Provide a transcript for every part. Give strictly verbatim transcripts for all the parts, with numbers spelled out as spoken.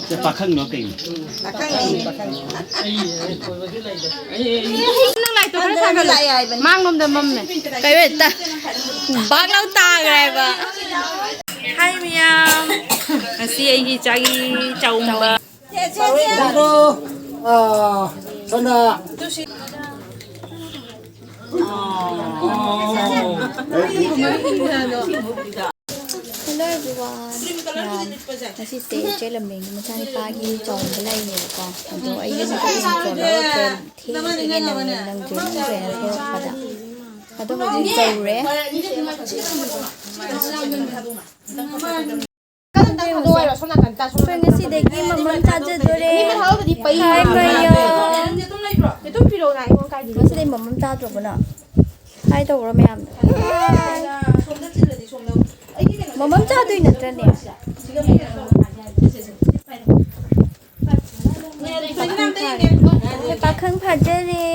ꯁꯦ, ꯄꯥꯈꯪꯂꯣ ꯀꯩꯅꯣ? ꯅꯪ ꯂꯥꯏꯠꯇꯣ ꯈꯔ ꯊꯥꯒꯠꯂꯣ꯫ ꯃꯥꯡꯂꯣꯝꯗ ꯃꯝꯃꯦ꯫ ꯀꯩꯅꯣ ꯍꯦꯛꯇ ꯕꯥꯛ ꯂꯥꯎ ꯇꯥꯈ꯭ꯔꯦꯕ꯫ ꯍꯥꯏ ꯃꯌꯥꯝ, ꯉꯁꯤ ꯑꯩꯒꯤ ꯏꯆꯥꯒꯤ ꯆꯥꯎꯝꯕ꯫ ꯀꯩꯅꯣ, ꯑꯥ, ꯁꯣꯝꯗ꯫ Hello everyone. ꯌꯥꯝ, ꯉꯁꯤꯁꯦ ꯏꯆꯦ ꯂꯝꯕꯦꯟꯒꯤ ꯃꯆꯥꯅꯤꯄꯥꯒꯤ ꯆꯥꯎꯝꯕ ꯂꯩꯅꯦꯕꯀꯣ꯫ ꯑꯗꯣ ꯑꯩ ꯌꯨꯝꯗ ꯏꯟꯇ꯭ꯔꯣ ꯂꯧꯔꯛꯇ꯭ꯔꯦ, ꯊꯦꯡꯉꯦ ꯅꯪꯉꯦ ꯅꯪꯗ꯭ꯔꯦ ꯅꯪꯗ꯭ꯔꯦꯅ ꯊꯣꯛꯂꯛꯄꯗ꯫ ꯑꯗꯣ ꯍꯧꯖꯤꯛ ꯌꯧꯔꯦ꯫ ꯑꯩꯈꯣꯏ ꯉꯁꯤꯗꯒꯤ ꯃꯃꯝ ꯆꯥꯖꯗꯣꯔꯦ꯫ ꯍꯥꯏ ꯃꯌꯥꯝ꯫ ꯉꯁꯤꯗꯒꯤ ꯃꯃꯝ ꯆꯥꯗ꯭ꯔꯕꯣ ꯅꯪ? ꯍꯥꯏ ꯇꯧꯔꯣ ꯃꯌꯥꯝꯗ꯫ ꯃꯃꯝ ꯆꯥꯗꯣꯏ ꯅꯠꯇ꯭ꯔꯅꯦ? ꯄꯥꯈꯪ ꯐꯥꯔꯦ꯫ ꯄꯥꯈꯪ ꯐꯥꯖꯔꯦ꯫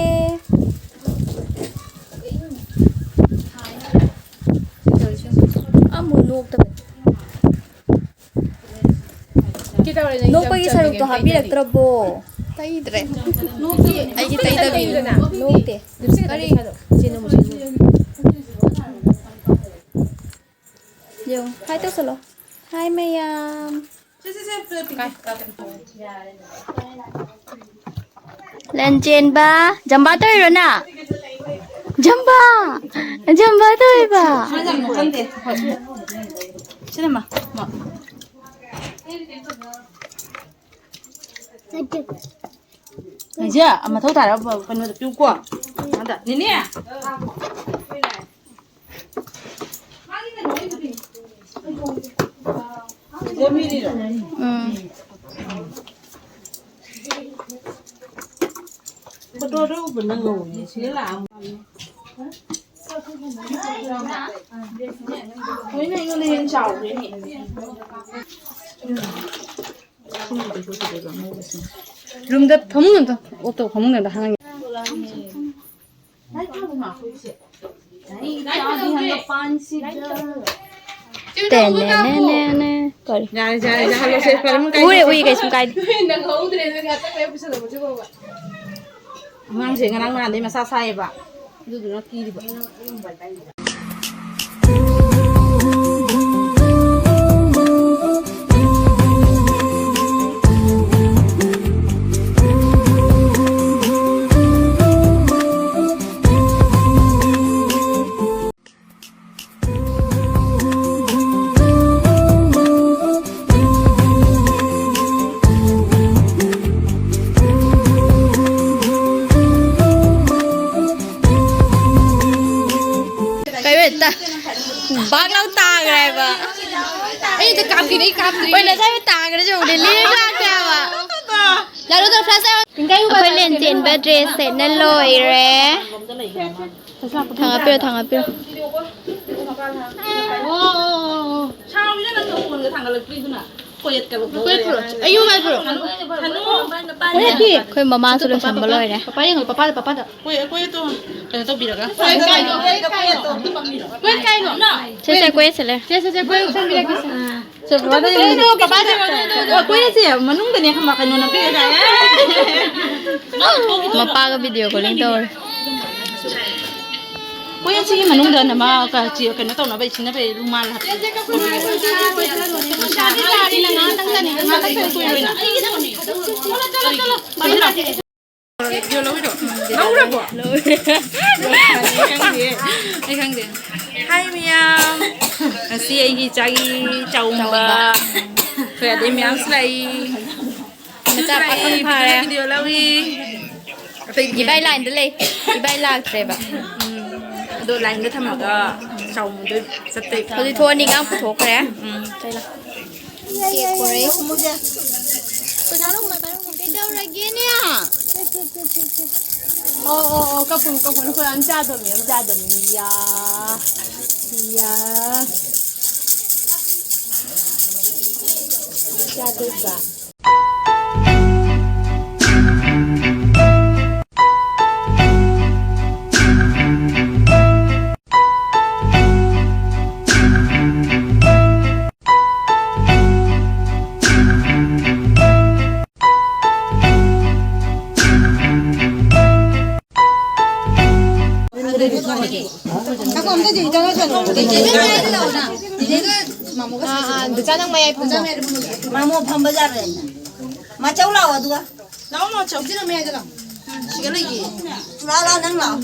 ꯑꯃꯨꯛ ꯅꯣꯛꯇꯕꯅꯤ꯫ ꯅꯣꯛꯄꯒꯤ ꯁꯔꯨꯛꯇꯣ ꯍꯥꯞꯄꯤꯔꯛꯇ꯭ꯔꯕꯣ? ꯇꯩꯗ꯭ꯔꯦ꯫ ꯑꯩꯒꯤ ꯇꯩꯗꯕꯤꯅꯤ꯫ ꯅꯣꯛꯇꯦ꯫ ꯀꯔꯤ? ꯌꯦꯡꯉꯨ꯫ ꯍꯥꯏ ꯇꯧꯁꯜꯂꯣ꯫ ꯍꯥꯏ ꯃꯌꯥꯝ꯫ ꯂꯟꯆꯦꯟꯕ, ꯖꯝꯕꯥ ꯇꯧꯔꯤꯔꯣ ꯅꯪ? ꯖꯝꯕꯥ! ꯖꯝꯕꯥ ꯇꯧꯔꯤꯕ! ꯁꯤꯗ ꯃꯥ, ꯃꯥ꯫ ꯍꯧꯖꯤꯛ ꯃꯊꯧ ꯇꯥꯔꯕ ꯀꯩꯅꯣꯗ ꯄꯤꯌꯨꯀꯣ꯫ ꯑꯗ, ꯅꯦꯅꯦ! ꯎꯝ꯫ ꯐꯣꯇꯣꯗꯣ ꯎꯕ ꯅꯪ ꯉꯧꯋꯦ꯫ ꯁꯤꯗ ꯂꯥꯛꯑꯣ꯫ ꯍꯣꯏꯅꯦ, ꯑꯩꯉꯣꯟꯗ ꯍꯦꯟꯅ ꯆꯥꯎꯈ꯭ꯔꯦꯅꯦ꯫ ꯔꯨꯝꯗ ꯐꯃꯨꯡ ꯑꯝꯇ ꯑꯣꯞꯇꯣ ꯐꯃꯨꯡꯗ ꯑꯝꯇ ꯍꯥꯡꯉꯦ꯫ ꯂꯥꯏꯔꯤꯛ ꯄꯥꯕ ꯃꯥ ꯑꯩꯈꯣꯏꯁꯦ꯫ ꯂꯥꯏꯔꯤꯛ ꯄꯥꯕꯤ ꯍꯪꯒꯄꯥꯟꯁꯤꯗ꯫ ꯇꯦꯅꯦꯅꯦꯅꯦ꯫ ꯀꯔꯤ? ꯌꯥꯔꯦ, ꯌꯥꯔꯦ, ꯌꯥꯍꯜꯂꯣꯁꯦ꯫ ꯐꯔꯦ, ꯀꯩꯁꯨ ꯎꯔꯦ, ꯀꯥꯏꯗꯦ꯫ ꯎꯏ, ꯀꯩꯁꯨ ꯀꯥꯏꯗꯦ꯫ ꯅꯪꯍꯧꯗ꯭ꯔꯦ, ꯑꯗꯨꯒ ꯉꯥꯛꯇꯪ ꯂꯩꯔ ꯄꯨꯁꯜꯂꯝꯃꯁꯦ ꯀꯣꯕ꯫ ꯑꯉꯥꯡꯁꯦ ꯉꯔꯥꯡ ꯅꯍꯥꯟꯗꯩ ꯃꯁꯥ ꯁꯥꯏꯌꯦꯕ꯫ ꯑꯗꯨꯗꯨꯅ ꯀꯤꯔꯤꯕ꯫ ꯀꯩꯅꯣ ꯍꯦꯛꯇ ꯕꯥꯛ ꯂꯥꯎ ꯇꯥꯈ꯭ꯔꯦꯕ꯫ ꯑꯩꯗ ꯀꯥꯞꯈꯤꯅꯦ, ꯑꯩ ꯀꯥꯞꯇ꯭ꯔꯤ꯫ ꯍꯣꯏ, ꯅꯁꯥꯏ ꯇꯥꯈ꯭ꯔꯁꯦ ꯎꯗꯦ, ꯂꯤꯔ ꯂꯥꯛꯇꯦ ꯍꯥꯏꯕ꯫ ꯂꯥꯛꯂꯣ, ꯇꯧꯔꯣ, flash ꯇꯧꯔꯣ꯫ ꯑꯩꯈꯣꯏ ꯂꯦꯟ ꯆꯦꯟꯕ dress ꯁꯦꯠꯅ ꯂꯣꯏꯔꯦ꯫ ꯊꯥꯡꯒꯠꯄꯤꯔꯣ, ꯊꯥꯡꯒꯠꯄꯤꯔꯣ꯫ ꯁꯥꯎꯔꯤꯔ ꯅꯪ ꯐꯣꯟꯒ ꯊꯥꯡꯒꯠꯂꯛꯇ꯭ꯔꯤꯗꯨꯅ? ꯀꯣꯌꯦꯠꯀ ꯂꯧꯊꯣꯛꯈ꯭ꯔꯦ꯫ ꯑꯩ ꯃꯣꯕꯥꯏꯜ ꯄꯨꯔꯛꯑꯣ꯫ ꯍꯅꯨ, ꯍꯅꯨ꯫ ꯀꯣꯌꯦꯠꯇꯤ? ꯑꯩꯈꯣꯏ ꯃꯃꯥꯁꯨ ꯂꯣꯏꯁꯟꯕ ꯂꯣꯏꯔꯦ꯫ ꯄꯄꯥ ꯌꯦꯡꯉꯣ, ꯄꯄꯥꯗ, ꯄꯄꯥꯗ꯫ ꯀꯣꯌꯦꯠ, ꯀꯣꯌꯦꯠꯇꯣ ꯀꯩꯅꯣ ꯇꯧꯕꯤꯔꯒ꯫ ꯀꯣꯌꯦꯠ ꯀꯥꯏꯅꯣ? ꯀꯣꯌꯦꯠ ꯀꯥꯏꯅꯣ? ꯁꯦ, ꯁꯦ, ꯀꯣꯌꯦꯠ ꯁꯤꯜꯂꯦ꯫ ꯁꯦ, ꯁꯦ, ꯁꯦ, ꯀꯣꯌꯦꯠ ꯁꯤꯟꯕꯤꯔꯒꯦ, ꯁꯦ꯫ ꯁꯦ, ꯄꯄꯥꯗ ꯌꯦꯡꯉꯣ꯫ ꯄꯄꯥꯗ ꯌꯦꯡꯉꯣ꯫ ꯑꯣ, ꯀꯣꯌꯦꯠꯁꯦ ꯃꯅꯨꯡꯗꯅꯦ ꯈꯪꯕ, ꯀꯩꯅꯣ ꯅꯞꯄꯤꯔꯒ꯫ ꯃꯄꯥꯒ video calling ꯇꯧꯔꯦ꯫ ꯀꯣꯌꯦꯠꯁꯤꯒꯤ ꯃꯅꯨꯡꯗ ꯅꯃꯥ ꯀ-, ꯆꯤ-, ꯀꯩꯅꯣ ꯇꯧꯅꯕ, ꯏꯁꯤꯟꯅꯕ ꯔꯨꯃꯥꯜ ꯍꯥꯞꯄꯤ꯫ ꯂꯧꯔꯕꯣ? ꯑꯩ ꯈꯪꯗꯦ꯫ ꯍꯥꯏ ꯃꯌꯥꯝ, ꯉꯁꯤ ꯑꯩꯒꯤ ꯏꯆꯥꯒꯤ ꯆꯥꯎꯝꯕ꯫ ꯆꯥꯎꯝꯕ꯫ ꯑꯩꯈꯣꯏ ꯑꯗꯩ ꯃꯌꯥꯝꯁꯨ ꯂꯥꯛꯏ꯫ ꯃꯆꯥ ꯄꯥꯈꯪ ꯐꯥꯔꯦ꯫ ꯚꯤꯗꯤꯑꯣ ꯂꯧꯏ꯫ ꯑꯇꯩꯗꯤ ꯏꯕꯥꯏ ꯂꯥꯏꯟꯗ ꯂꯩ꯫ ꯏꯕꯥꯏ ꯂꯥꯛꯇ꯭ꯔꯦꯕ꯫ ꯎꯝ꯫ ꯑꯗꯣ ꯂꯥꯏꯟꯗ ꯊꯝꯃꯒ ꯆꯥꯎꯝꯗꯣꯏ ꯆꯠꯇꯣꯏ꯫ ꯍꯧꯖꯤꯛ ꯊꯣꯛꯑꯅꯤ, ꯏꯟꯖꯥꯡ ꯄꯨꯊꯣꯛꯈ꯭ꯔꯦ꯫ ꯎꯝ꯫ ꯀꯩ ꯂꯥꯛ-, ꯀꯦꯛ ꯄꯣꯔꯛꯑꯦ꯫ ꯀꯩꯗꯧꯔꯒꯦꯅꯦ? ꯑꯣ, ꯑꯣ, ꯑꯣ, ꯀꯞꯄꯨꯅꯨ, ꯀꯞꯄꯨꯅꯨ, ꯑꯩꯈꯣꯏ ꯌꯥꯝ ꯆꯥꯗꯕꯅꯤ, ꯌꯥꯝ ꯆꯥꯗꯕꯅꯤ, ꯌꯥ, ꯌꯥ꯫ ꯆꯥꯗꯣꯏꯕ꯫ ꯑꯥ, ꯑꯥ, ꯗꯆꯥ ꯅꯪ ꯃꯌꯥꯏ ꯐꯝꯃꯣ꯫ ꯃꯥꯃꯣ ꯐꯝꯕ ꯌꯥꯔꯣꯏ꯫ ꯃꯥꯆꯧ ꯂꯥꯛꯑꯣ ꯑꯗꯨꯒ꯫ ꯂꯥꯛꯑꯣ, ꯂꯥꯛꯑꯣ, ꯆꯧꯁꯤꯅ ꯃꯌꯥꯏꯗ ꯂꯥꯛꯑꯣ꯫ ꯁꯤꯗ ꯂꯩꯌꯦ꯫ ꯂꯥꯛꯑꯣ, ꯂꯥꯛꯑꯣ, ꯅꯪ ꯂꯥꯛꯑꯣ꯫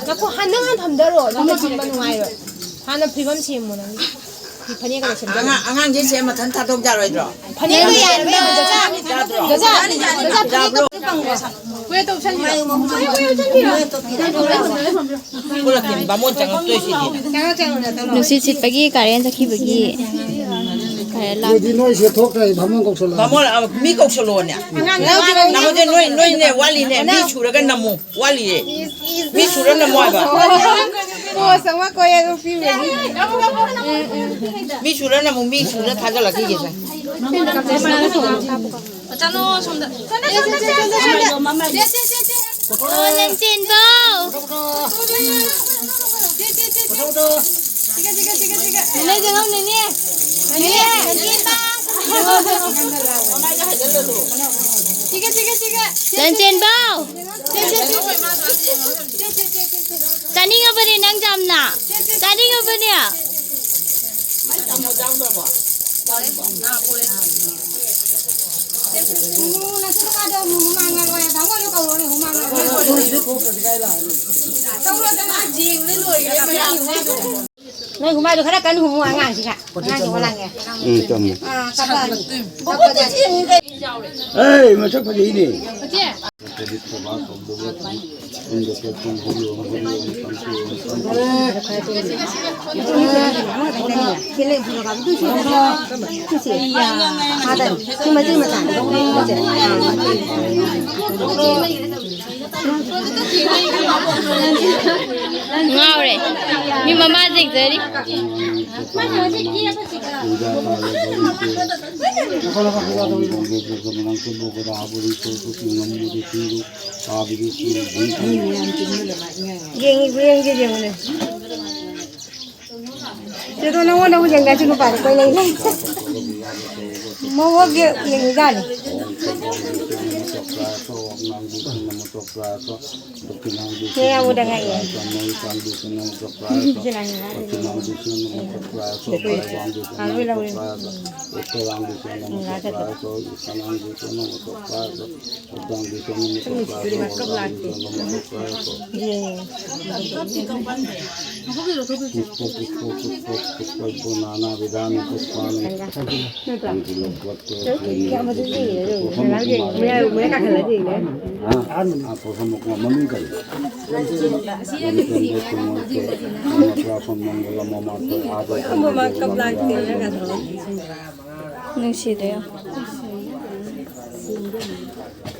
ꯉꯥꯏꯈꯣ, ꯍꯥꯟ-, ꯅꯪ ꯍꯥꯟꯅ ꯐꯝꯗꯔꯣ꯫ ꯅꯪ ꯐꯝꯕ ꯅꯨꯡꯉꯥꯏꯔꯣꯏ꯫ ꯍꯥꯟꯅ ꯐꯤꯕꯝ ꯁꯦꯝꯃꯣ ꯅꯪꯒꯤ꯫ ꯐꯤ ꯐꯅꯦꯛꯀꯗꯣ ꯁꯦꯝꯖꯜꯂꯣ꯫ ꯑꯉꯥꯡ-, ꯑꯉꯥꯡꯁꯦ ꯁꯦ ꯃꯊꯟ ꯊꯥꯗꯣꯛ ꯌꯥꯔꯣꯏꯗ꯭ꯔꯣ? ꯐꯅꯦꯛꯇꯣ ꯌꯥꯔꯣꯏ, ꯌꯥꯗ꯭ꯔꯣ? ꯌꯥꯗ꯭ꯔꯣ? ꯌꯥꯗ꯭ꯔꯣ? ꯌꯥꯗ꯭ꯔꯣ? ꯌꯥꯗ꯭ꯔꯣ? ꯀꯣꯏ ꯇꯧꯁꯟꯕꯤꯔꯣ꯫ ꯀꯣꯏ ꯇꯧꯁꯟꯕꯤꯔꯣ꯫ ꯄꯨꯂꯞꯀꯤꯅꯤ, ꯕꯥꯃꯣꯟ ꯆꯪꯉꯛꯇꯣꯏꯁꯤꯗꯤ꯫ ꯆꯪꯉꯣ, ꯆꯪꯉꯣ, ꯆꯪꯉꯣ꯫ ꯅꯨꯡꯁꯤꯠ ꯁꯤꯠꯄꯒꯤ ꯀꯥꯔꯦꯟ ꯆꯠꯈꯤꯕꯒꯤ ꯈꯔ ꯂꯥꯞꯄꯤ꯫ ꯑꯗꯨꯗꯤ ꯅꯣꯏ ꯁꯦ ꯊꯣꯛꯇ꯭ꯔꯗꯤ ꯕꯥꯃꯣꯟ ꯀꯧꯁꯜꯂꯣ꯫ ꯕꯥꯃꯣꯟ, ꯑ, ꯃꯤ ꯀꯧꯁꯜꯂꯣꯅꯦ꯫ ꯑꯉꯥꯡ ꯅꯃꯣꯗꯤ ꯅꯣꯏ, ꯅꯣꯏꯅꯦ, ꯋꯥꯠꯂꯤꯅꯦ꯫ ꯃꯤ ꯁꯨꯔꯒ ꯅꯝꯃꯨ, ꯋꯥꯠꯂꯤꯌꯦ꯫ ꯃꯤ ꯁꯨꯔ ꯅꯝꯃꯨ ꯍꯥꯏꯕ꯫ ꯄꯣꯁ ꯑꯃ ꯀꯣꯏ ꯑꯗꯨ ꯄꯤꯕꯒꯤ꯫ ꯃꯤ ꯁꯨꯔ ꯅꯝꯃꯨ, ꯃꯤ ꯁꯨꯔ ꯊꯥꯒꯠꯂꯛꯈꯤꯒꯦꯁꯦ꯫ ꯆꯠꯂꯣ, ꯁꯣꯝꯗ꯫ ꯁꯣꯝꯗ, ꯁꯣꯝꯗ, ꯁꯣꯝꯗ꯫ ꯁꯦ, ꯁꯦ, ꯁꯦ, ꯁꯦ꯫ ꯑꯣ, ꯂꯟꯆꯦꯟꯕꯧ꯫ ꯁꯤꯒ, ꯁꯤꯒ, ꯁꯤꯒ, ꯁꯤꯒ꯫ ꯅꯦꯅꯦ, ꯆꯪꯉꯝ, ꯅꯦꯅꯦ꯫ ꯅꯦꯅꯦ, ꯂꯟꯆꯦꯟꯕꯧ꯫ ꯁꯤꯒ, ꯁꯤꯒ, ꯁꯤꯒ꯫ ꯂꯟꯆꯦꯟꯕꯧ꯫ ꯆꯥꯅꯤꯡꯉꯕꯅꯦ ꯅꯪ ꯌꯥꯝꯅ꯫ ꯆꯥꯅꯤꯡꯉꯕꯅꯦ꯫ ꯅꯣꯏ ꯍꯨꯃꯥꯏꯗꯣ ꯈꯔ ꯀꯟꯅ ꯍꯨꯝꯃꯨ ꯑꯉꯥꯡꯁꯤꯒ꯫ ꯑꯉꯥꯡꯁꯤ ꯋꯥ ꯂꯥꯡꯉꯦ꯫ ꯎꯝ, ꯆꯨꯝꯃꯤ꯫ ꯑꯥ, ꯀꯞꯄꯛꯑꯅꯤ꯫ ꯑꯦ, ꯃꯁꯛ ꯐꯖꯩꯅꯦ꯫ ꯉꯥꯎꯔꯦ꯫ ꯃꯤ ꯃꯃꯥ ꯌꯦꯡꯖꯔꯤ꯫ ꯌꯦꯡꯉꯤ, ꯌꯦꯡꯒꯦ, ꯌꯦꯡꯉꯨꯅꯦ꯫ ꯆꯦꯗꯣ, ꯅꯉꯣꯟꯗ ꯑꯃꯨꯛ ꯌꯦꯡꯒꯦ, ꯑꯁꯤ ꯅꯨꯄꯥꯗꯣ ꯀꯣꯏ ꯂꯩ ꯂꯩ꯫ ꯃꯋꯣꯒꯤ ꯌꯦꯡꯉꯤꯖꯥꯠꯅꯤ꯫ ꯑꯣꯝ ꯁꯝꯕꯣꯝ ꯕꯤꯁꯅꯨ ꯅꯃꯣ ꯆꯛ꯭ꯔꯥꯌ ꯁꯣ, ꯑꯣꯝ ꯅꯥꯡ ꯕꯤꯁꯅꯨ ꯅꯃꯣ ꯆꯛ꯭ꯔꯥꯌ ꯁꯣ, ꯗꯛꯈꯤꯅꯥꯡ ꯕꯤꯁꯅꯨ ꯁꯦ ꯅꯃꯣ ꯌꯥꯎꯕꯗ ꯉꯥꯏꯌꯦ꯫ ꯆꯛ꯭ꯔꯥꯌ ꯁꯣ, ꯃꯣꯡ ꯁꯥꯡ ꯕꯤꯁꯅꯨ ꯅꯃꯣ ꯆꯛ꯭ꯔꯥꯌ ꯁꯣ, ꯁꯤ ꯂꯥꯡ ꯄꯁꯤꯃꯥꯡ ꯕꯤꯁꯅꯨ ꯅꯃꯣ ꯆꯛ꯭ꯔꯥꯌ ꯁꯣ, ꯁꯤ ꯄꯨꯔꯕꯥꯡ ꯕꯤꯁꯅꯨ ꯅꯃꯣ ꯆꯛ꯭ꯔꯥꯌ ꯁꯣ, ꯎꯠꯇꯔꯥꯡ ꯕꯤꯁꯅꯨ ꯅꯃꯣ ꯆꯛ꯭ꯔꯥꯌ ꯁꯣ, ꯏꯁꯥꯅꯥꯡ ꯕꯤꯁꯅꯨ ꯅꯃꯣ ꯆꯛ꯭ꯔꯥꯌ ꯁꯣ, ꯎꯠꯇꯥꯡ ꯕꯤꯁꯅꯨ ꯅꯃꯣ ꯆꯛ꯭ꯔꯥꯌ ꯁꯣ, ꯎꯠꯇꯥꯡ ꯕꯤꯁꯅꯨ ꯅꯃꯣ ꯆꯛ꯭ꯔꯥꯌ ꯁꯣ꯫ ꯌꯦꯡꯉꯦ꯫ ꯄꯨꯁꯄ, ꯄꯨꯁꯄ, ꯄꯨꯁꯄ, ꯄꯨꯁꯄ, ꯄꯨꯁꯄ, ꯄꯨꯁꯄ, ꯅꯥꯅꯥ ꯕꯤꯙꯥꯅꯤ ꯄꯨꯁꯄꯥꯅꯤ꯫ ꯃꯌꯥꯝ, ꯃꯌꯥꯝ ꯀꯥꯈꯠꯂꯗꯤ ꯌꯦꯡꯉꯦ꯫ ꯍꯥ? ꯑꯥ, ꯄꯨꯁꯄ ꯃꯃꯤꯡ ꯀꯔꯤ? ꯅꯨꯡꯁꯤꯗꯦ꯫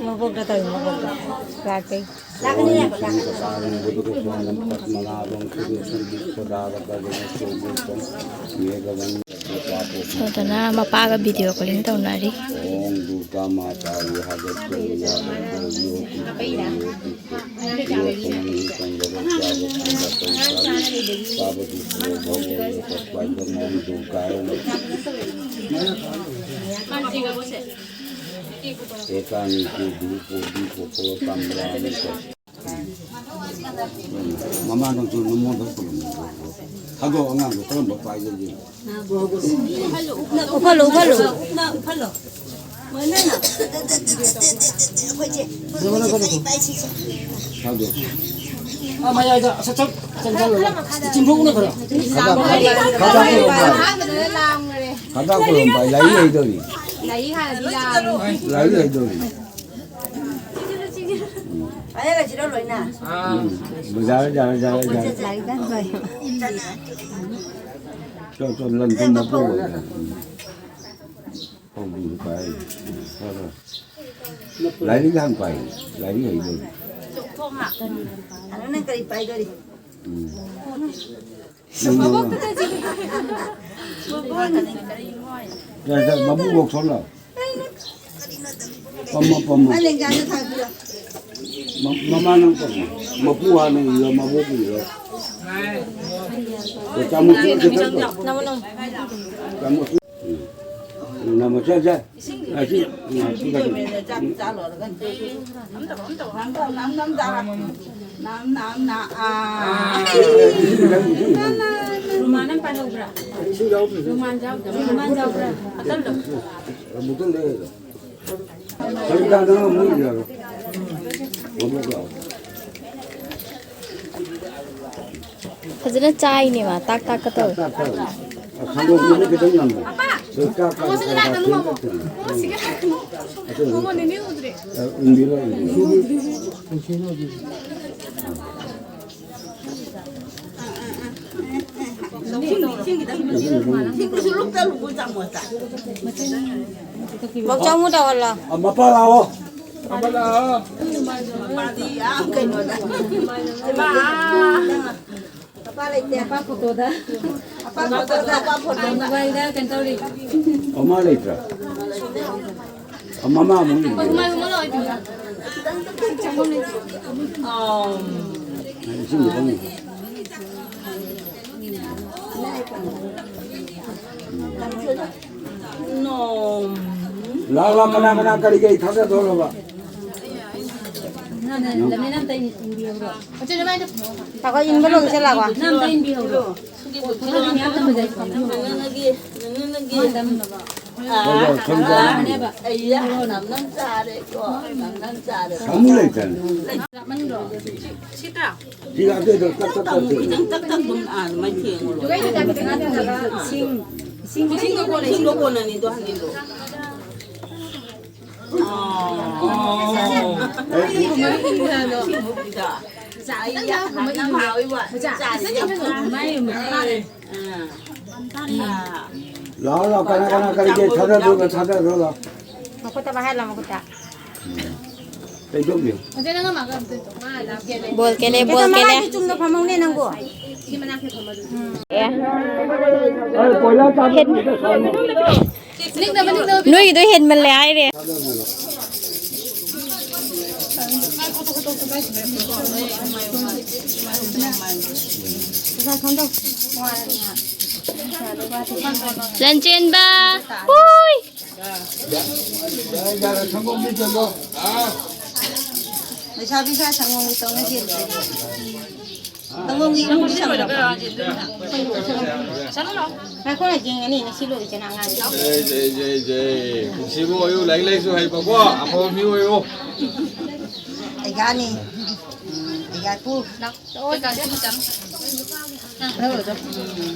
ꯃꯕꯣꯛꯇ ꯇꯧꯏ, ꯃꯕꯣꯛꯇ꯫ ꯂꯥꯛꯀꯦ꯫ ꯁꯣꯗꯅ ꯃꯄꯥꯒ video calling ꯇꯧꯅꯔꯤ꯫ एतानि ते धूपो दीपो फलताम्राणि च। ꯃꯃꯥ ꯅꯪꯁꯨ ꯅꯃꯣꯟꯗ ꯈꯨꯔꯨꯝꯃꯨ꯫ ꯍꯧꯗꯣꯛ ꯑꯉꯥꯡꯗꯣ ꯀꯔꯝꯕ ꯄꯥꯏꯗꯒꯦ? ꯎꯐꯜꯂꯨ, ꯎꯐꯜꯂꯨ꯫ ꯍꯧꯗꯣꯛ꯫ ꯑꯥ, ꯃꯌꯥꯏꯗ ꯁꯠ ꯁꯠ ꯆꯪꯁꯜꯂꯣ꯫ ꯆꯤꯡꯊꯣꯛꯎꯅ ꯈꯔ꯫ ꯈꯗꯥ ꯈꯨꯔꯨꯝꯕ꯫ ꯈꯗꯥ ꯈꯨꯔꯨꯝꯕ꯫ ꯂꯥꯏꯔꯤ ꯍꯩꯗꯧꯔꯤ꯫ ꯂꯥꯏꯔꯤ ꯍꯩꯗꯧꯔꯤ꯫ ꯎꯝ꯫ ꯌꯥꯔꯦ, ꯌꯥꯔꯦ, ꯌꯥꯔꯦ, ꯌꯥꯔꯦ꯫ ꯆꯣ, ꯆꯣ, ꯂꯟ ꯊꯨꯝ ꯃꯄꯨ ꯑꯣꯏꯔꯦ꯫ ꯎꯝ꯫ ꯍꯧꯕꯤꯕ ꯄꯥꯏ꯫ ꯍꯣꯏ, ꯍꯣꯏ꯫ ꯂꯥꯏꯔꯤꯛ ꯌꯥꯝ ꯄꯥꯏ꯫ ꯂꯥꯏꯔꯤꯛ ꯍꯩꯕ꯫ ꯅꯪ ꯀꯔꯤ ꯄꯥꯏꯗꯣꯔꯤ? ꯎꯝ꯫ ꯃꯕꯣꯛꯇꯨꯗ ꯆꯤꯡ-, ꯃꯕꯣꯛ꯫ ꯌꯥ, ꯌꯥ, ꯃꯕꯨꯛ ꯂꯧꯊꯣꯛꯂꯣ꯫ ꯄꯝꯃꯣ, ꯄꯝꯃꯣ꯫ ꯃꯥ ꯂꯦꯡꯒꯥꯗ ꯊꯥꯕꯤꯔꯣ꯫ ꯃ-, ꯃꯃꯥ ꯅꯪ ꯄꯝꯃꯣ꯫ ꯃꯄꯨ ꯍꯥꯟꯅ ꯏꯔꯣ, ꯃꯕꯣꯛ ꯏꯔꯣ꯫ ꯑꯦ, ꯆꯥꯃꯁ ꯈꯤꯇꯪ ꯇꯧ꯫ ꯆꯥꯃꯁ꯫ ꯎꯝ꯫ ꯎꯝ, ꯅꯃ ꯆꯥ ꯆꯥ꯫ ꯑꯁꯤ, ꯎꯝ, ꯑꯁꯤ ꯀꯩꯅꯣ꯫ ꯆꯥꯛ ꯆꯥ ꯂꯣꯏꯔꯒ ꯅꯝ, ꯅꯝ, ꯅꯝ ꯆꯥꯔꯣ꯫ ꯅꯝ, ꯅꯝ, ꯅꯝ, ꯑꯥ꯫ ꯔꯨꯃꯥꯟ ꯑꯃ ꯄꯥꯏꯍꯧꯕ꯭ꯔꯥ? ꯏꯁꯤꯡ ꯌꯥꯎꯗ꯭ꯔꯁꯨ꯫ ꯔꯨꯃꯥꯟ ꯌꯥꯎꯗ꯭ꯔꯥ? ꯔꯨꯃꯥꯟ ꯌꯥꯎꯕ꯭ꯔꯥ? ꯑꯇꯜꯗꯣ꯫ ꯕꯣꯇꯜꯗ ꯂꯩꯔꯦ꯫ ꯀꯔꯤ ꯀꯥꯟꯗꯅꯣ ꯑꯃꯨꯛ ꯏꯔꯒ꯫ ꯐꯖꯅ ꯆꯥꯏꯅꯦ ꯃꯥ, ꯇꯥꯛ ꯇꯥꯛꯀ ꯇꯧꯋꯦ꯫ ꯇꯥꯛ ꯇꯥꯛ꯫ ꯁꯪꯒꯣꯝꯗꯨꯅ ꯈꯤꯇꯪ ꯌꯥꯝꯕ꯫ ꯑꯗꯨ ꯆꯥꯛ ꯀꯥꯟꯗ ꯈꯔ ꯈꯔ ꯊꯦꯡ ꯇꯛꯇꯅ꯫ ꯑ, ꯎꯝꯕꯤꯔꯣ, ꯎꯝꯕꯤꯔꯣ꯫ ꯕꯣꯛꯆꯧ ꯑꯃꯨꯛ ꯇꯧꯍꯜꯂꯣ꯫ ꯑ, ꯃꯄꯥ ꯂꯥꯛꯑꯣ꯫ ꯃꯄꯥ ꯂꯥꯛꯑꯣ꯫ ꯃꯄꯥꯗꯤ ꯑꯥ ꯀꯩꯅꯣꯗ꯫ ꯃꯄꯥ ꯂꯩꯇꯦ꯫ ꯃꯄꯥ ꯐꯣꯇꯣꯗ꯫ ꯃꯄꯥ ꯐꯣꯇꯣꯗ, ꯃꯄꯥ ꯐꯣꯇꯣꯗ꯫ ꯃꯣꯕꯥꯏꯜꯗ ꯀꯩꯅꯣ ꯇꯧꯔꯤ꯫ ꯃꯃꯥ ꯂꯩꯇ꯭ꯔꯥ? ꯑ, ꯃꯃꯥ ꯑꯃꯨꯛ ꯌꯦꯡꯒꯦ꯫ ꯈꯤꯇꯪ, ꯈꯤꯇꯪ ꯆꯪꯉꯝꯃꯦ꯫ ꯑꯥ꯫ ꯏꯁꯤꯡ ꯈꯤꯇꯪ꯫ ꯂꯥꯛꯑꯣ, ꯂꯥꯛꯑꯣ, ꯀꯅꯥ, ꯀꯅꯥ ꯀꯔꯤ ꯀꯔꯤ ꯊꯥꯗꯗꯧꯔꯕ? ꯑꯩꯈꯣꯏ ꯏꯟꯕ ꯂꯣꯏꯁꯤꯜꯂꯛꯑꯕ? ꯅꯪ ꯑꯝꯇ ꯏꯟꯕꯤꯍꯧꯔꯣ꯫ ꯅꯪꯅꯒꯤ, ꯅꯪꯅꯒꯤ꯫ ꯑꯥ, ꯍꯣꯏ, ꯍꯣꯏ, ꯁꯣꯝꯗ꯫ ꯑꯥ, ꯑꯩꯌꯥ, ꯅꯝ ꯅꯝ ꯆꯥꯔꯦꯀꯣ, ꯅꯝ ꯅꯝ ꯆꯥꯔꯦ꯫ ꯁꯥꯃꯨ ꯂꯩꯇꯅ꯫ ꯁꯤ, ꯁꯤ ꯇꯥ꯫ ꯁꯤ ꯑꯇꯩꯗꯣ ꯇꯛ ꯇꯛ ꯇꯛ ꯇꯧ꯫ ꯈꯤꯇꯪ ꯇꯛ ꯇꯛ ꯑꯗꯨꯝ, ꯑꯥ, ꯑꯗꯨꯃꯥꯏꯅ ꯊꯦꯡꯉꯨ ꯂꯣꯏꯔꯦ꯫ ꯏꯁꯤꯡ, ꯏꯁꯤꯡ, ꯏꯁꯤꯡꯗꯣ ꯀꯣꯟꯅꯅꯤꯗꯣ ꯍꯟꯖꯤꯜꯂꯣ꯫ ꯑꯥ꯫ ꯂꯥꯛꯑꯣ, ꯂꯥꯛꯑꯣ, ꯀꯅꯥ, ꯀꯅꯥ ꯀꯔꯤ ꯀꯔꯤ ꯊꯥꯗꯗꯣꯏꯅꯣ, ꯊꯥꯗꯗꯣ, ꯂꯥꯛꯑꯣ꯫ ꯃꯈꯨꯠꯇ ꯄꯥꯏꯍꯜꯂꯣ, ꯃꯈꯨꯠꯇ꯫ ꯀꯩꯗꯧꯒꯦ? ꯕꯣꯜ ꯀꯦꯂꯦ, ꯕꯣꯜ ꯀꯦꯂꯦ꯫ ꯃꯃꯥꯏꯗꯤ ꯆꯨꯝꯅ ꯐꯝꯍꯧꯅꯦ ꯅꯪꯕꯨ꯫ ꯑꯦ꯫ ꯑꯦ, ꯀꯣꯏꯂꯥ ꯆꯥꯕ ꯍꯦꯟ-, ꯅꯣꯏꯒꯤꯗꯣ ꯍꯦꯟꯃꯜꯂꯦ ꯍꯥꯏꯔꯦ꯫ ꯂꯟꯆꯦꯟꯕ꯫ ꯍꯨꯏ꯫ ꯂꯩꯁꯥꯕꯤ ꯁꯥ ꯁꯪꯒꯣꯝꯒꯤ ꯇꯧꯅ ꯆꯦꯟꯁꯦ꯫ ꯁꯪꯒꯣꯝꯒꯤ ꯏꯃꯨꯡꯁꯤ ꯁꯪꯒꯣꯝ꯫ ꯉꯥꯏꯈꯣ, ꯌꯦꯡꯉꯅꯤ ꯉꯁꯤ ꯂꯣꯏꯔꯤꯁꯦ ꯅꯪ ꯑꯉꯥꯡꯁꯦ꯫ ꯖꯩ, ꯖꯩ, ꯖꯩ, ꯖꯩ꯫ ꯄꯨꯟꯁꯤꯕꯨ ꯑꯣꯏꯌꯨ, ꯂꯥꯏꯔꯤꯛ ꯂꯥꯏꯁꯨ ꯍꯩꯕꯀꯣ, ꯑꯐꯕ ꯃꯤ ꯑꯣꯏꯌꯨ꯫ ꯑꯩꯒꯥꯅꯤ꯫ ꯑꯩꯒꯥ ꯄꯨ꯫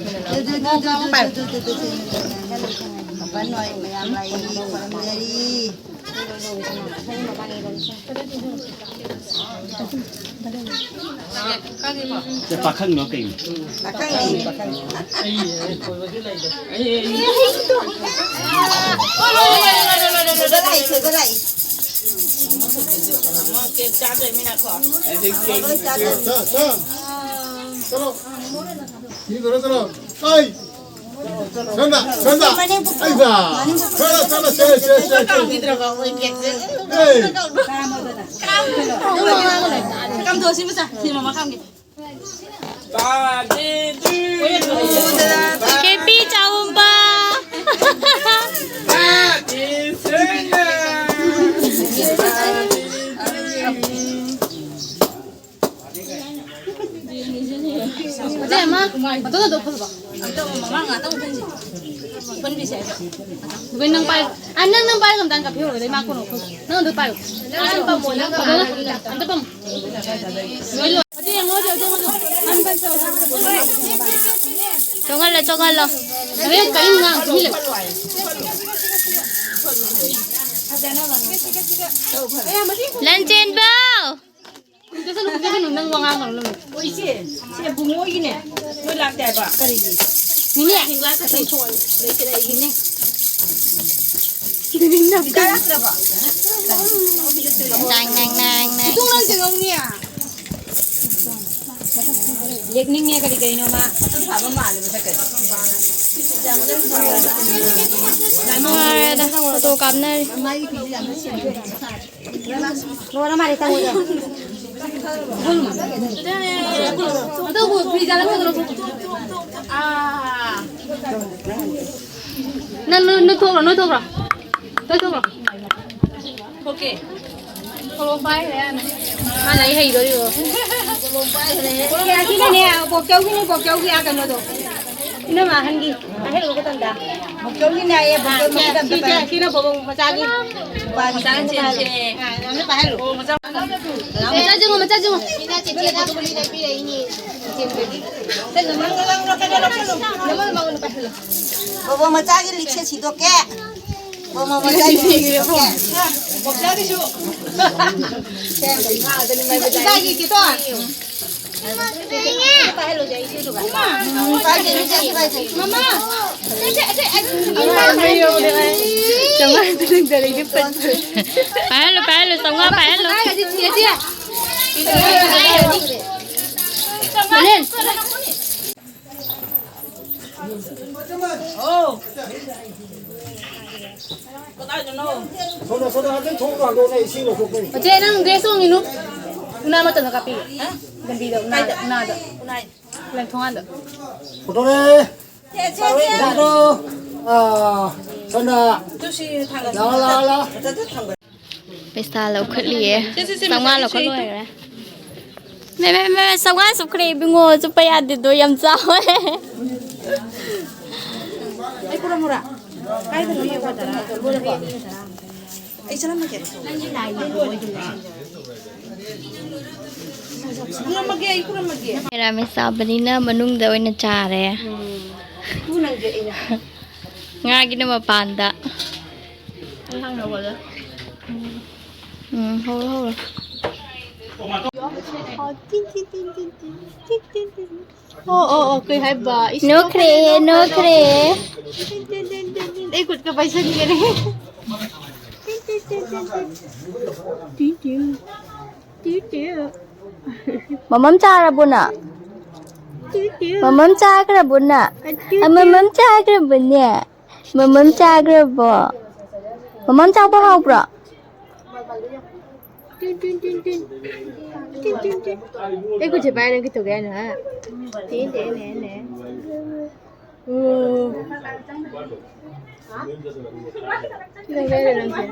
ꯃꯌꯥꯝ ꯂꯥꯛꯏ, ꯈꯨꯔꯨꯝꯖꯔꯤ꯫ ꯁꯦ, ꯄꯥꯈꯪꯂꯣ ꯀꯩꯅꯣ? ꯄꯥꯈꯪꯅꯤ꯫ ꯊꯣꯏꯕ ꯂꯥꯛꯏ, ꯊꯣꯏꯕ ꯂꯥꯛꯏ꯫ ꯀꯦꯛ ꯆꯥꯗꯣꯏꯃꯤꯅꯀꯣ꯫ ꯂꯣꯏ ꯆꯥꯗꯣꯏ꯫ ꯆ-, ꯆ-, ꯆꯠꯂꯣ꯫ ꯃꯤ ꯂꯣꯏꯔ ꯆꯠꯂꯣ꯫ ꯑꯩ꯫ ꯁꯣꯝꯗ, ꯁꯣꯝꯗ꯫ ꯑꯩꯗ꯫ ꯁꯣꯝꯗ, ꯁꯣꯝꯗ, ꯁꯦ, ꯁꯦ, ꯁꯦ, ꯁꯦ꯫ ꯀꯥꯎꯈꯤꯗ꯭ꯔꯕ ꯃꯣꯏ ꯕꯦꯒꯁꯦ? ꯑꯦ꯫ ꯀꯥꯝꯊꯣꯛꯑꯣ ꯁꯤ ꯃꯆꯥ, ꯁꯤ ꯃꯃꯥ ꯀꯥꯝꯒꯦ꯫ ꯀꯦꯄꯤ ꯆꯥꯎꯝꯕ꯫ ꯅꯪ ꯄꯥꯏ꯫ ꯑ, ꯅꯪ, ꯅꯪ ꯄꯥꯏꯔꯒ ꯑꯝꯇ ꯀꯥꯞꯄꯤꯔꯛꯑꯣ, ꯑꯗꯩ ꯃꯥ ꯀꯣꯟꯅ ꯈꯨꯠ-, ꯅꯪ ꯑꯗꯨ ꯄꯥꯏꯌꯨ꯫ ꯑꯝꯇ ꯄꯝꯃꯣ꯫ ꯂꯣꯏ ꯂꯣꯏ꯫ ꯆꯣꯡꯍꯜꯂꯣ, ꯆꯣꯡꯍꯜꯂꯣ꯫ ꯍꯣꯔꯦꯟ ꯀꯔꯤꯝ ꯉꯥꯡ ꯇꯨꯃꯤꯟ ꯂꯩꯌꯨ꯫ ꯂꯟꯆꯦꯟꯕ! ꯀꯨꯝꯊꯁꯅꯨ, ꯀꯨꯝꯊꯁꯅꯨ, ꯅꯪ ꯋꯥ ꯉꯥꯡꯒꯅꯨ, ꯅꯪ꯫ ꯑꯣ, ꯏꯆꯦ, ꯁꯦ ꯕꯨꯡꯉꯣ ꯍꯣꯏꯒꯤꯅꯦ, ꯃꯣꯏ ꯂꯥꯛꯇꯦ ꯍꯥꯏꯕ꯫ ꯀꯔꯤꯒꯤ? ꯅꯤꯅꯦ꯫ ꯍꯤꯡꯒ꯭ꯂꯥꯁ ꯑꯅꯤ ꯊꯣꯛꯑꯣ, ꯂꯩꯇꯦ, ꯂꯩꯒꯤꯅꯦ꯫ ꯅꯤꯅꯦ꯫ ꯅꯪ, ꯅꯪ, ꯅꯪ, ꯅꯪ꯫ ꯏꯕꯨꯡꯉꯣ ꯅꯪ ꯆꯦꯡꯉꯧꯅꯦ꯫ ꯌꯦꯛꯅꯤꯡꯉꯦ ꯀꯔꯤ ꯀꯔꯤꯅꯣ ꯃꯥ꯫ ꯃꯁꯝ ꯊꯥꯕ ꯃꯥꯜꯂꯦ ꯃꯁꯛꯀꯗꯤ꯫ ꯅꯨꯡꯉꯥꯏꯔꯦꯗ, ꯐꯣꯇꯣ ꯀꯥꯞꯅꯔꯤ꯫ ꯂꯣꯏꯔ ꯃꯥꯜꯂꯦ, ꯆꯪꯉꯨꯔꯦ꯫ ꯑꯗꯨꯕꯨ ꯐꯤ ꯆꯥꯔꯛꯀꯗ꯭ꯔꯣ? ꯅꯪ ꯅꯣꯏ ꯅꯣꯏ ꯊꯣꯛꯈ꯭ꯔꯣ, ꯅꯣꯏ ꯊꯣꯛꯈ꯭ꯔꯣ꯫ ꯅꯣꯏ ꯊꯣꯛꯈ꯭ꯔꯣ꯫ ꯊꯣꯛꯀꯦ꯫ ꯀꯣꯂꯣꯝ ꯄꯥꯏꯈ꯭ꯔꯦ ꯍꯥꯟꯅ꯫ ꯃꯥꯅ ꯑꯩ ꯍꯩꯗꯣꯔꯤꯕꯣ? ꯀꯣꯂꯣꯝ ꯄꯥꯏꯈ꯭ꯔꯦ꯫ ꯀꯣꯂꯣꯝ ꯑꯁꯤꯅꯅꯦ, ꯕꯣꯛꯆꯧꯒꯤꯅꯦ, ꯕꯣꯛꯆꯧꯒꯤ ꯑꯥ ꯀꯩꯅꯣꯗꯣ꯫ ꯏꯅꯝꯃ ꯑꯍꯟꯒꯤ ꯄꯥꯏꯍꯜꯂꯨ ꯃꯇꯝꯗ꯫ ꯕꯣꯛꯆꯧꯒꯤꯅꯦ ꯍꯥꯏꯌꯦ, ꯕꯣꯛꯆꯧ ꯃꯇꯝꯗ ꯁꯤꯁꯦ, ꯄꯥꯏꯍꯜꯂꯨ꯫ ꯁꯤꯅ ꯕꯣꯕꯣꯛ ꯃꯆꯥꯒꯤ꯫ ꯅꯨꯄꯥꯒꯤ ꯃꯆꯥ ꯁꯤꯅ ꯄꯥꯏꯍꯜꯂꯨ꯫ ꯆꯦꯟꯁꯦ꯫ ꯑꯥ, ꯑꯗꯨ ꯄꯥꯏꯍꯜꯂꯨ꯫ ꯑꯣ, ꯃꯆꯥ꯫ ꯃꯆꯥ ꯆꯤꯡꯉꯣ, ꯃꯆꯥ ꯆꯤꯡꯉꯣ꯫ ꯕꯣꯕꯣꯛ ꯃꯆꯥꯒꯤ ꯂꯤꯛꯁꯦ ꯁꯤꯗꯣꯛꯀꯦ꯫ ꯕꯣꯕꯣꯛ ꯃꯆꯥꯒꯤ ꯂꯤꯛꯁꯦ ꯁꯤꯗꯣꯛꯀꯦ꯫ ꯕꯣꯕꯣꯛ ꯃꯆꯥꯒꯤꯁꯨ꯫ ꯏꯆꯥꯒꯤ ꯀꯦꯇꯣ꯫ ꯎꯝ, ꯄꯥꯏꯁꯦ, ꯄꯥꯏꯁꯦ, ꯄꯥꯏꯁꯦ꯫ ꯃꯃꯥ꯫ ꯄꯥꯏꯍꯜꯂꯨ, ꯄꯥꯏꯍꯜꯂꯨ, ꯆꯥꯝꯃꯉꯥ ꯄꯤꯔꯛꯇꯔꯤꯗꯤ ꯐꯠꯇ꯭ꯔꯦ꯫ ꯄꯥꯏꯍꯜꯂꯨ, ꯄꯥꯏꯍꯜꯂꯨ, ꯆꯥꯝꯃꯉꯥ ꯄꯥꯏꯍꯜꯂꯨ꯫ ꯄꯥꯏꯍꯜꯂꯨ, ꯆꯦ, ꯆꯦ꯫ ꯃꯅꯦ꯫ ꯁꯣꯝꯗ, ꯁꯣꯝꯗ ꯍꯥꯏꯐꯦꯠ ꯊꯣꯛꯑꯒ ꯍꯥꯡꯗꯣꯛꯑꯣꯅꯦ, ꯏꯁꯤꯡ ꯂꯧꯊꯣꯛꯄꯩ꯫ ꯃꯆꯦ, ꯅꯪ ꯗ꯭ꯔꯦꯁ ꯍꯣꯡꯉꯤꯅꯨ꯫ ꯎꯅꯥ ꯃꯇꯝꯗ ꯀꯥꯞꯄꯤꯒꯦ꯫ ꯍꯥ? ꯂꯝꯕꯤꯗ, ꯎꯅꯥꯗ, ꯀꯥꯏꯗ? ꯎꯅꯥꯗ꯫ ꯎꯅꯥꯏ꯫ ꯂꯪꯊꯣꯡ ꯍꯥꯟꯗ꯫ ꯄꯨꯊꯣꯔꯛꯑꯦ꯫ ꯁꯦ, ꯁꯦ, ꯁꯦ꯫ ꯄꯨꯊꯣꯔꯛꯑꯣ꯫ ꯑꯥ, ꯁꯣꯝꯗ꯫ ꯑꯗꯨ ꯁꯤ ꯊꯥꯡꯒꯠ-, ꯂꯥꯛꯑꯣ, ꯂꯥꯛꯑꯣ, ꯂꯥꯛꯑꯣ꯫ ꯃꯊꯛꯇ ꯊꯥꯡꯒꯠ-, ꯄꯩꯁꯥ ꯂꯧꯈꯠꯂꯤꯌꯦ꯫ ꯁꯦ, ꯁꯦ, ꯁꯦ, ꯆꯥꯝꯃꯉꯥ ꯃꯊꯛꯇ ꯂꯧꯈꯠ ꯁꯦ, ꯂꯣꯏꯈ꯭ꯔꯦ꯫ ꯃꯦ, ꯃꯦ, ꯃꯦ, ꯆꯥꯝꯃꯉꯥ ꯆꯨꯞꯈ꯭ꯔꯦ ꯏꯕꯨꯡꯉꯣ, ꯆꯨꯞꯄ ꯌꯥꯗꯦꯗꯣ, ꯌꯥꯝ ꯆꯥꯎꯋꯦ꯫ ꯑꯩ ꯄꯨꯔꯝꯃꯨꯔꯥ? ꯀꯥꯏꯗꯅꯣ ꯌꯦꯡꯉꯣ, ꯇꯔꯥ, ꯂꯣꯏꯔꯕꯣ? ꯑꯩ ꯆꯠꯂꯝꯃꯒꯦ꯫ ꯄꯨꯔꯝꯃꯒꯦ, ꯑꯩ ꯄꯨꯔꯝꯃꯒꯦ꯫ ꯃꯦꯔꯥꯃꯦꯁ ꯆꯥꯕꯅꯤꯅ ꯃꯅꯨꯡꯗ ꯑꯣꯏꯅ ꯆꯥꯔꯦ꯫ ꯎꯝ꯫ ꯄꯨ ꯅꯪꯗꯤ ꯑꯩꯅ꯫ ꯉꯥꯒꯤꯅ ꯃꯄꯥꯟꯗ꯫ ꯑꯩ ꯍꯥꯟꯅ ꯍꯧꯒꯠꯂꯦ꯫ ꯎꯝ, ꯍꯧꯔꯣ, ꯍꯧꯔꯣ꯫ ꯑꯣ, ꯑꯣ, ꯑꯣ, ꯀꯩ ꯍꯥꯏꯕ? ꯏꯁ, ꯅꯣꯛꯈ꯭ꯔꯦ, ꯅꯣꯛꯈ꯭ꯔꯦ꯫ ꯇꯤꯟ, ꯇꯤꯟ, ꯇꯤꯟ, ꯇꯤꯟ, ꯇꯤꯟ꯫ ꯑꯩ ꯈꯨꯠꯀ ꯄꯥꯏꯁꯟꯒꯔꯦ꯫ ꯇꯤꯟ, ꯇꯤꯟ, ꯇꯤꯟ, ꯇꯤꯟ, ꯇꯤꯟ꯫ ꯇꯤꯟ, ꯇꯤꯟ꯫ ꯇꯤꯟ, ꯇꯤꯟ꯫ ꯃꯃꯝ ꯆꯥꯔꯕꯣ ꯅꯪ? ꯇꯤꯟ, ꯇꯤꯟ꯫ ꯃꯃꯝ ꯆꯥꯈ꯭ꯔꯕꯣ ꯅꯪ? ꯇꯤꯟ, ꯑ, ꯇꯤꯟ꯫ ꯃꯃꯝ ꯆꯥꯈ꯭ꯔꯕꯅꯦ? ꯃꯃꯝ ꯆꯥꯈ꯭ꯔꯕꯣ? ꯃꯃꯝ ꯆꯥꯕ ꯍꯥꯎꯕ꯭ꯔꯣ? ꯇꯤꯟ, ꯇꯤꯟ, ꯇꯤꯟ, ꯇꯤꯟ꯫ ꯇꯤꯟ, ꯇꯤꯟ, ꯇꯤꯟ꯫ ꯑꯩ ꯈꯨꯠꯁꯦ ꯄꯥꯏꯔꯒ ꯀꯩꯗꯧꯒꯦ ꯍꯥꯏꯅꯣ, ꯍꯥ? Ten, ten, ten, ten. ꯑꯣ꯫ ꯀꯩꯗꯧꯒꯦ ꯍꯥꯏꯅꯣ ꯅꯪꯁꯦ?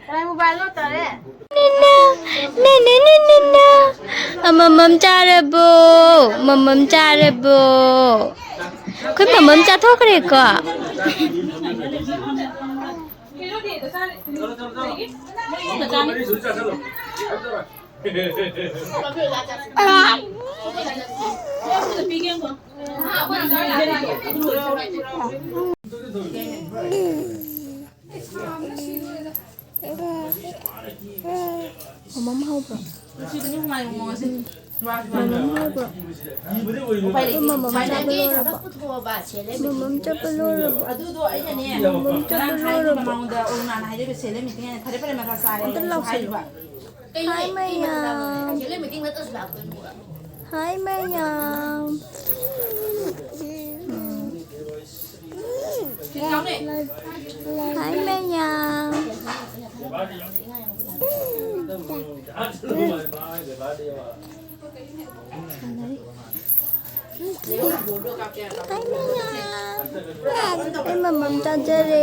ꯀꯅꯥꯏ ꯃꯣꯕꯥꯏꯜꯅꯣ ꯇꯧꯔꯦ? ꯅꯦ, ꯅꯦ, ꯅꯦ, ꯅꯦ, ꯅꯦ꯫ ꯑꯃꯃꯝ ꯆꯥꯔꯕꯣ? ꯑꯃꯃꯝ ꯆꯥꯔꯕꯣ? ꯑꯩꯈꯣꯏ ꯃꯃꯝ ꯆꯥꯊꯣꯛꯈ꯭ꯔꯦꯀꯣ꯫ ꯃꯃꯝ ꯍꯧꯕ꯭ꯔꯣ? ꯃꯃꯝ ꯍꯧꯕ꯭ꯔꯣ? ꯑꯩꯈꯣꯏ ꯃꯃꯝ ꯆꯠꯄ ꯂꯣꯏꯔꯕꯣ? ꯃꯃꯝ ꯆꯠꯄ ꯂꯣꯏꯔꯕꯣ? ꯃꯃꯝ ꯆꯠꯄ ꯂꯣꯏꯔꯕꯣ? ꯑꯝꯇ ꯂꯥꯎꯁꯜꯂꯨ꯫ ꯍꯥꯏ ꯃꯌꯥꯝ꯫ ꯍꯥꯏ ꯃꯌꯥꯝ꯫ ꯍꯥꯏ ꯃꯌꯥꯝ꯫ ꯍꯥꯏ ꯃꯌꯥꯝ꯫ ꯑꯩ ꯃꯃꯝ ꯆꯥꯖꯔꯦ꯫